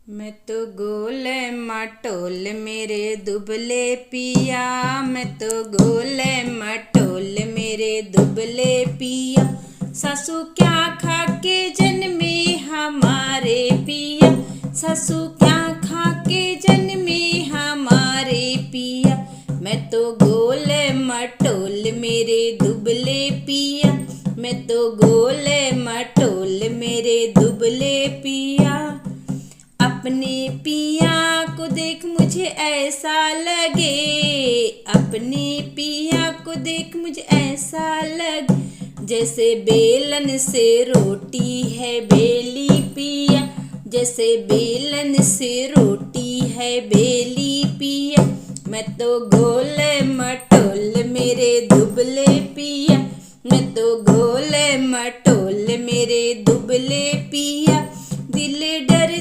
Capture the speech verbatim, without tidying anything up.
मैं तो गोल मटोल मेरे दुबले पिया, मैं तो गोल मटोल मेरे दुबले पिया। सासू क्या खा के जन्मे हमारे पिया, सासू क्या खा के जन्मे हमारे पिया। मैं तो गोल मटोल मेरे दुबले पिया, मैं तो गोल मटोल मेरे दुबले पिया। अपने पिया को देख मुझे ऐसा लगे, अपने पिया को देख मुझे ऐसा लगे, जैसे बेलन से रोटी है बेली पिया, जैसे बेलन से रोटी है बेली पिया। मैं तो गोल मटोल मेरे दुबले पिया, मैं तो गोल मटोल मेरे दुबले पिया। दिल डरता